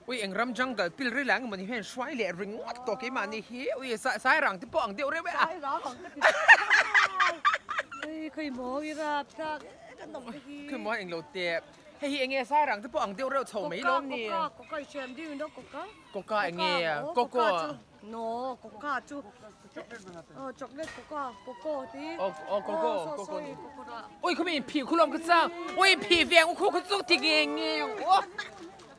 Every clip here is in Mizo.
Ui eng ram jungle pil ril ang emaw ni hian hruai leh ringawt tawh keimahni hi ui sairang te pawh ang deuh reuh e a. Sairang ang ka ti Ui khawi maw i rap thlak e kan awm te hi. Khawi maw eng lo te. Hei hi enge sairang te pawh ang deuh reuh chho mai lawm ni. Koka koka koka i hriam ding in koka. Koka enge koko. No koka chu oh chocolate koka koko ti. Oh oh koko koko. Ui khumi in phih khulawm ka chang. Ui phih ve ang u khu khu chu ti nge nge.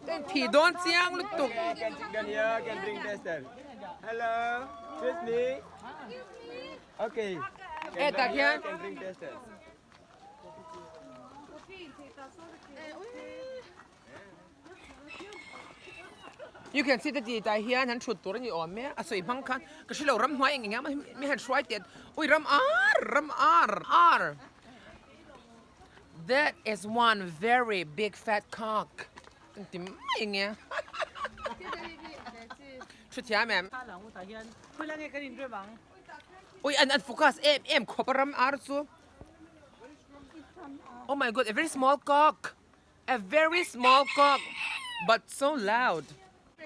Ka in phih dawn chiang lutuk. Can can here can drink tester. Hello, excuse me. Okay. Eh tak hian. Can drink tester. You can see te ti tah hian han thut tur a ni awm e a sawi hmang khan ka hrelo ram hnuai eng eng emaw mi han hruai teh ui ram ar ram ar ar that is one very big fat cock kan ti mai nge thu thiam em ui an an focus em em khawp a ram ar chu oh my god a very small cock A very small cock but so loud.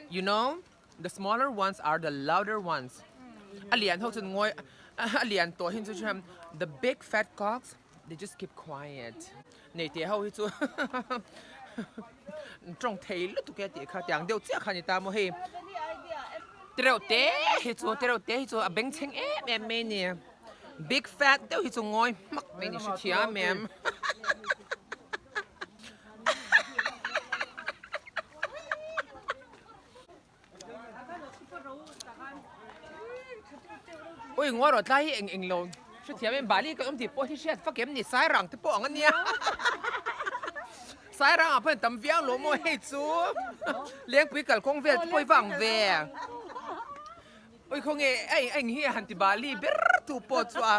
You know, the smaller ones are the louder ones. A lian ho chun ngoi a lian to hin chu chuan the big fat cocks they just keep quiet. Nei te ho hi chu tawng thei lutuk e tih kha tiang deuh chiah kha ni ta maw hei. Tereuh te hi chu tereuh te hi chu a bengchheng em em mai ni. Big fat deuh hi chu ngawi hmak mai ni hrethiam em. Ui ngawi rawh tlai hi eng eng lo hrethiam em Bali kan awm tih pawh hi hriat fak em ni Sairang te pawh ang ania Sairang ah pawh tam viau lo maw hei chu Lengpui kalkawng vel te pawh hi va ang ve. Ui khaw nge ei eng hi a han ti bali ber tu pawh chu a.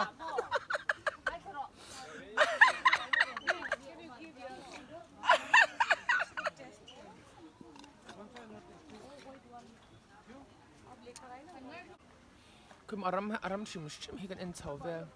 Kum aram aram hrim hrim hi kan en chho vel.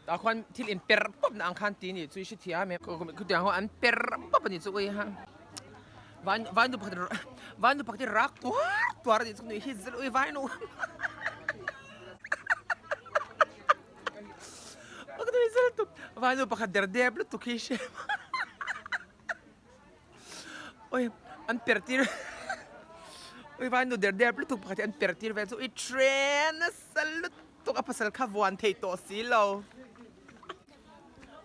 Tah khuan thil in per pawp na ang khan ti ni chu i hrethiam em khutiang ho an per pawp a ni chu ui ha vai vai nu pakhat vai nu pakhat hi rak tuar tuar a ni chu nui hi zir ui vai nu vai nu pakhat der dep lutuk hi hre Oi an per tir Oi vai nu der der lutuk pakhat hi an per tir vel chu ui train nasa lutuk a pasal kha vuan thei tawh si lo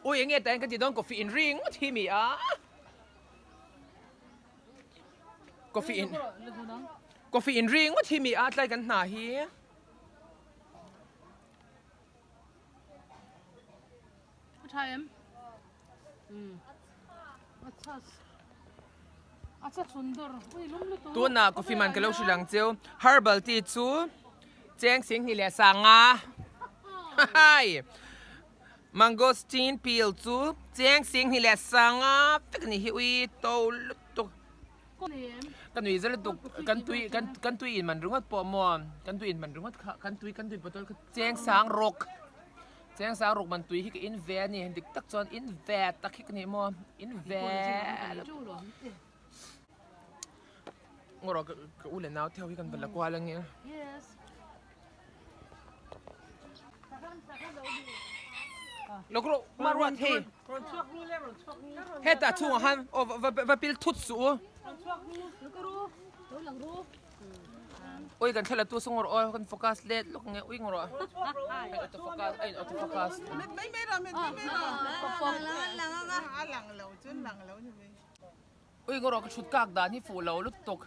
Ui enge tah hian ka ti dawn coffee in ri ngawt hi mi a Coffee in Coffee in ri ngawt hi mi a tlai kan hna hi A tha em? Acha acha sundar ui lum lutuk. Tuna coffee man ka lo hrilh ang cheu herbal tea chu cheng sing hnih leh sanga hai mangosteen peel chu cheng sing hnih leh sanga vek a ni hi ui to lutuk ka nui za lutuk kan tui kan kan tui in man ringawt pawh maw kan tui in man ringawt kha kan tui kan tui bottle kha cheng sang rawk. Cheng sang ruk man tui hi ka in ve a ni, dik tak chuan in ve tak hi ka ni maw, in ve Ngaw rawh ka u leh nau te ho hi kan va la kual ange. Lawk rawh ma ruat hei. Hetah chhungah khan aw va pil thut suh u. Ui kan thla la tu sung rawh aw kan focus let lawk nge ui ngawh rawh hei auto focus a in auto focus ui ngawh rawh ka thut kak dan hi fuh lo lutuk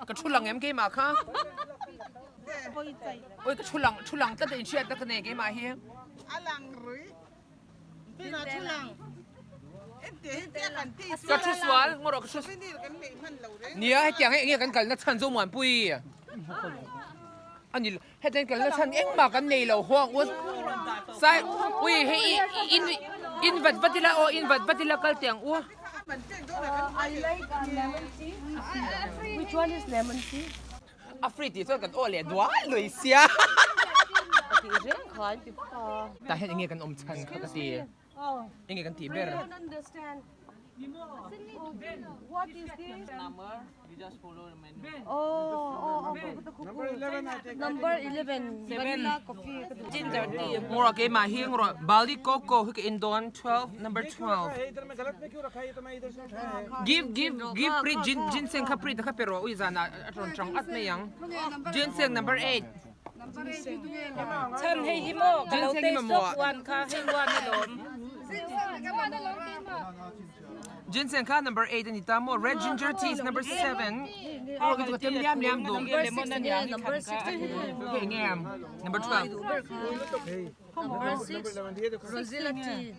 ka thu lang em keimah kha ui ka thu lang thu lang tlat a inhriat na ka nei keimah hi. Ka thu sual ngaw rawh ka thu nia hetiang hei enge kan kalna chhan chu Muanpui ani hetiang kalna chhan engmah kan nei lo huang u sai ui hei in in vat vat ila aw in vat vat ila kal teh ang u. I like lemon tea. Which one is lemon tea? A free tih chuan kan aw leh dual lui sia. Ka tih reng kha an ti vak a. Tah hian enge kan awm chhan kha ka ti. Enge kan tih ber. I don't understand. What is this? Number, you just follow the menu. Oh, oh, oh, Number 11, I take. Number 11, vanilla coffee. Ginger tea. Ngawh keimah hi ngawh Bali Coco hi ka in dawn 12 number 12. इधर में गलत में क्यों रखा है ये तो मैं इधर से उठाया है Give give give pre gin ginseng kha pre ta kha pe rawh ui zan ah a rawn tang at mai ang. Ginseng number 8. Chan hei hi maw ka lo Ginseng hi taste mamawh. zawk uan kha hei uan a lawm. Ginseng kha number 8 a ni ta maw Red ginger tea is number 7. Aw ka tem liam liam duh. Number 6 ania number 6 Hei enge number 12. Number 6 Rosella tea.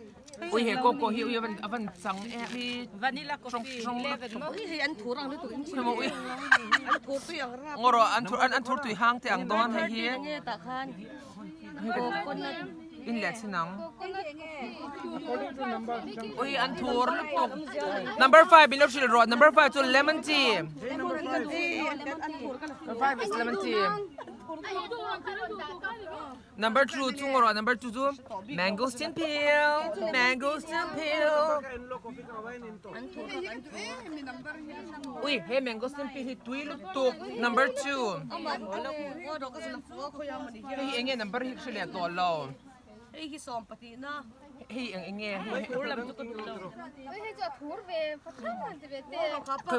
Ui he coco hi ui avan avan chang em hi. Vanilla coffee 11 maw. Ui hei an thur ang lutuk in Hei maw ui. An thur tui ang rap. Ngaw rawh an thur an thur tui hang te ang dawn hei hi. Nge tah khan coconut. In leh chin ang. Ui an thur lutuk. Number 5 in lo hrilh rawh number 5 chu lemon tea. Number 5 is lemon tea. Number 2 chu ngaw rawh number 2 chu mangosteen peel mangosteen peel. Ui he mangosteen peel hi tui lutuk number 2. Hei hi enge number hi ka hre leh tawh lo. Hei hi Hei eng enge hei hi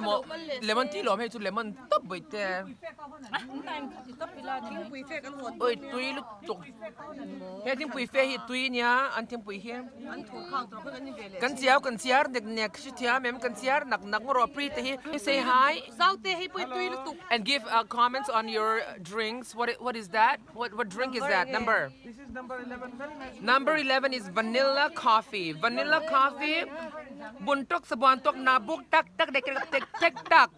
maw lemon tea lawm hei chu lemon tawp bai te. Ui tui lutuk. He thingpui fe hi tui nia an thingpui hi. Kan chiau kan chiar nek nek hri thiam em kan chiar nak nak ngaw rawh pre te hi say hi. And give comments on your drinks what what is that what what drink is that number. This is number 11 very nice. Number 11 is vanilla coffee vanilla coffee buntok sabuan tok nabuk tak tak dek dek tek tek tak.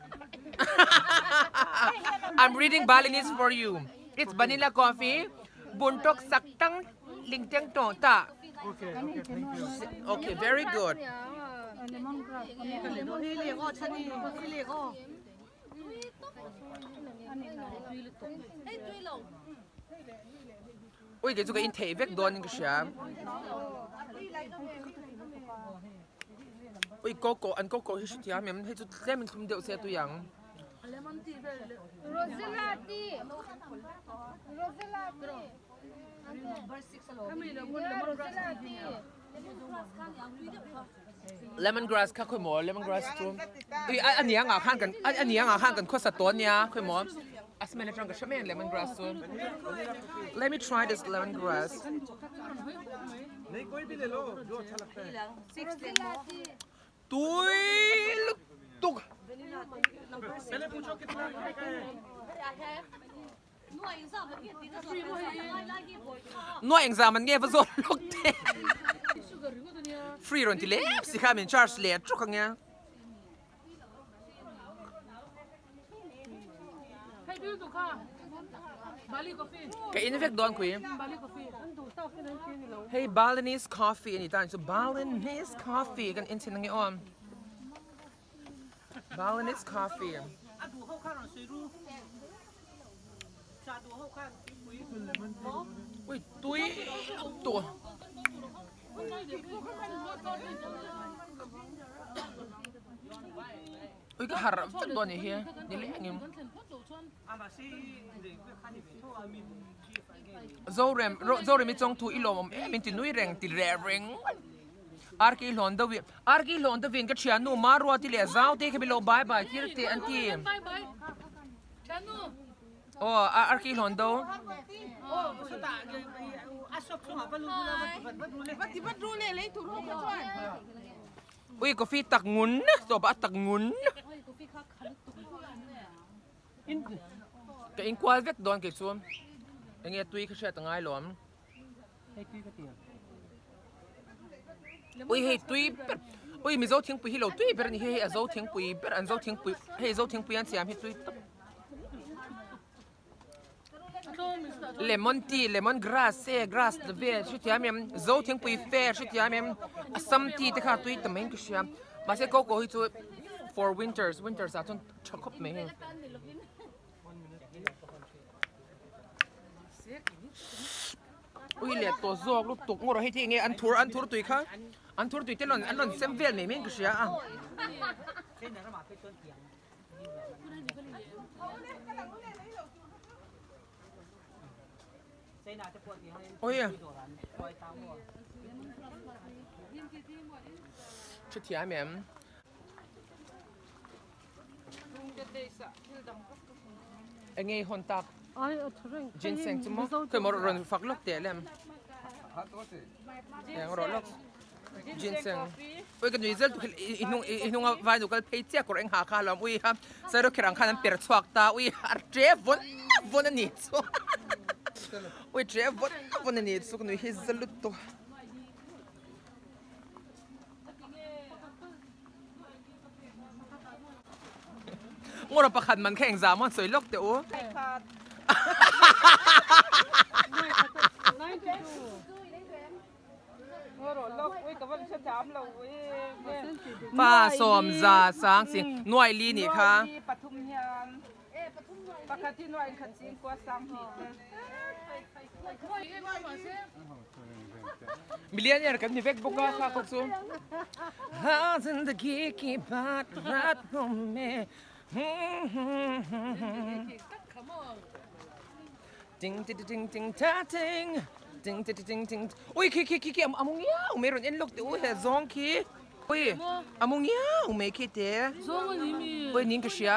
I'm reading Balinese for you. It's vanilla coffee buntok sak tang ling teng tong ta. Okay, okay, thank you. Okay, very good. Ui kei chu ka in theih vek dawn in ka hria. Ui coco an coco hi hrethiam em hei chu tlem in thlum deuh se tui ang. Lemon grass kha khawi maw lemon grass chu ui a nia ngah khan kan a nia ngah khan kan khawsa tawn nia khawi maw a smell atang ka hre mai a lemon grass chu let me try this lemon grass tui lutuk. Nuai engzam an nge va zawn lawk te. Free rawn ti lem si kha min charge leh ṭawk ang e. Ka in vek dawn kui. Hei Balinese coffee a ni ta ang chu Balinese coffee kan en chhin ang e aw. Balinese coffee. Ui tui lutuk. Ui ka harh vek dawn anih hi ni leng in. Zorem Zorem i chawngthu i lawm awm em in ti nui reng ti reh reng. Arki hlawn deuh i Arki hlawn deuh in ka thiannu Maruati leh Zaute kha milo bye bye tir teh an ti. Aw Arki hlawn deuh. Ui coffee tak ngun tawp a tak ngun. Ka inkual vek dawn kei chu. Enge tui kha hriat a ngai lo ang. Ui hei tui ber ui mizo thingpui hi lo tui ber a ni hei a zo thingpui ber an zo thingpui hei zo thingpui an siam hi tui tawp. Lemon tea, lemon grass e grass vel hrethiam em zo thingpui fer hrethiam em assam tea te kha a tui ta mai in ka hria mahse coco hi chu for winters winters ah chuan tha khawp mai hei. Ui leh tawh zawk lutuk ngawr hei thei nge an thur an thur tui kha an thur tui te rawn an rawn sem vel mai mai in ka hria a. Ui Hrethiam em? Eng nge i hawn tak? Ginseng chu maw? Khawi maw rawn fak lawk teh lem. Eng rawh lawk. Ginseng. Ui ka nui zel tuk i hnung i hnunga vai nu kal phei chiah kawr eng ha kha alawm ui ha sairawkherh ang khan an per chhuak ta ui a tre vawn vawn a ni chu ui tre vawn vawn a ni chu ka nui hi za lutuk. Ngawra pakhat man kha engzah maw an sawi lawk teh u. Pa sawm za sang sing nuai li nih kha. Millionaire kan ni vek bawk a kha kha chu. Ha zindagi ki baat raat mein Ting ting ting ting ta ting ting ting ting ting Ui khi khi khi khi a mu ngiau mai rawn en lawk teh u he zawng khi Ui a mu ngiau mai khi te Zawng a ni mi Ui ning ka hria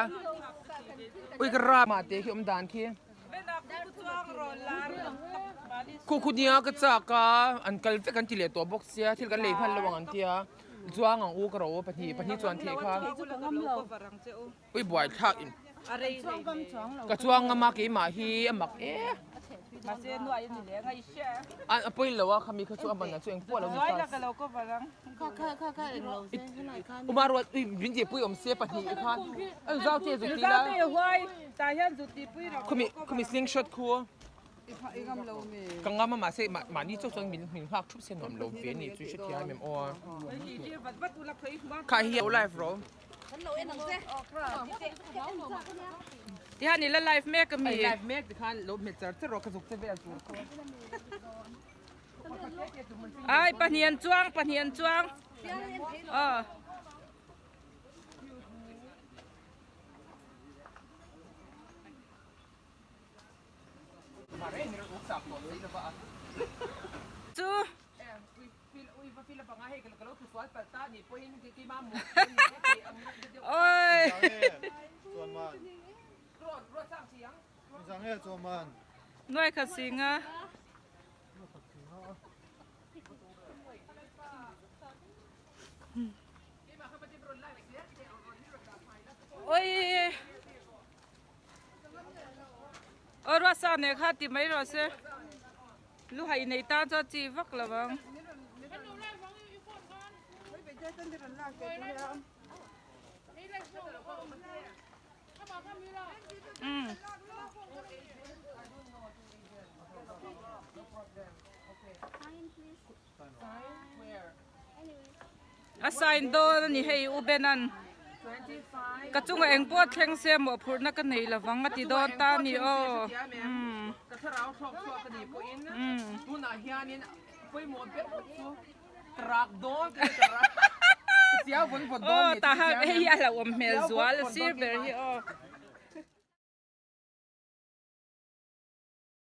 Ui ka ra mah te khi awm dan khi Khu khu nia ka chak a an kal vek an ti leh tawh bawk sia thil kan lei hman lo ang an tia Chuang ang u ka ro pahnih pahnih chuan thei kha Ui buai thlak in ka chuang ngam a keimah hi a mak e a pawi lo a khami kha chu a ban ah chu engpawh a lo ni ta Uma ruat ui min tih pui awm se pahnih khan a zau te zut ila khumi khumi slingshot khu Ka ngam a mahse mahni chauh chuan min nghak thup se nuam lo ve ni chu hrethiam em aw a. Kha hi live ro. Tihan ila live mek ami. Live mek tikhan lo hmet char char rawh ka zuk che vel tur kha. Ai pahnian chuang pahnian chuang. Aw. Chu. Oi. Nuai khat singa. Oi. Aw ruatsa nei kha ti mai rawh se lu hai nei tan chuan chi vak lo ang. Umm. A sign dawn a ni hei U Benan ka chungah eng pawh thleng se mawhphurhna ka nei lovang a ti dawn ta a ni aw umm aw tah hei hi a hlauhawm hmel zual a sir ber hi aw.